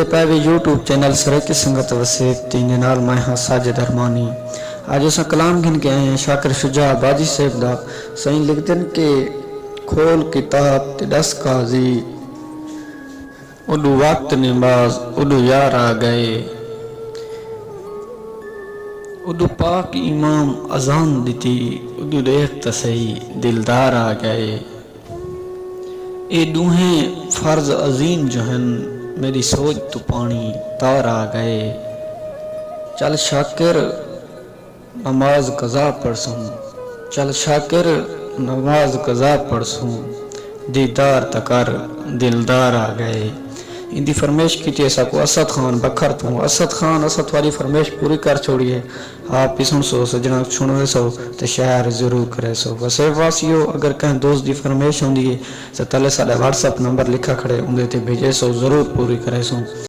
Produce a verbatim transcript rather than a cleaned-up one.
تے پئے وے یوٹیوب چینل سرائیکی سنگت وسیب تے ایندے نال میں ہاں ساجد ارمانی۔ اج اساں کلام گھن کے آئے ہیں شاکر شجاع آبادی صاحب دا۔ سائیں لکھدن کہ کھول کتاب تے ݙس قاضی، اݙو وقت نماز اݙو یار آ ڳئے، اݙو پاک امام اذان ݙتی، اݙو ݙیکھ تاں سہی دلدار آ ڳئے۔ اے ݙوہیں فرض عظیم جو ہن، میݙی سوچ توں پاݨی تار آ ڳئے۔ چل شاکر نماز قضا پڑھسوں، چل شاکر نماز قضا پڑھسوں، دیدار تاں کر دلدار آ ڳئے۔ ایندی فرمائش کیتی ہے ساکوں اسد خان بکھر توں۔ اسد خان، اساں تہاݙی فرمائش پوری کر چھوڑی ہے۔ آپ وی سݨسو سڄݨاں، سݨ ویسو تے شیئر ضرور کریسو۔ وسیب واسیو، اگر کہیں دوست دی فرمائش ہوندی ہے تاں تلے ساݙا واٹس ایپ نمبر لکھا کھڑے، اوندے تے بھیجیسو، ضرور پوری کریسوں۔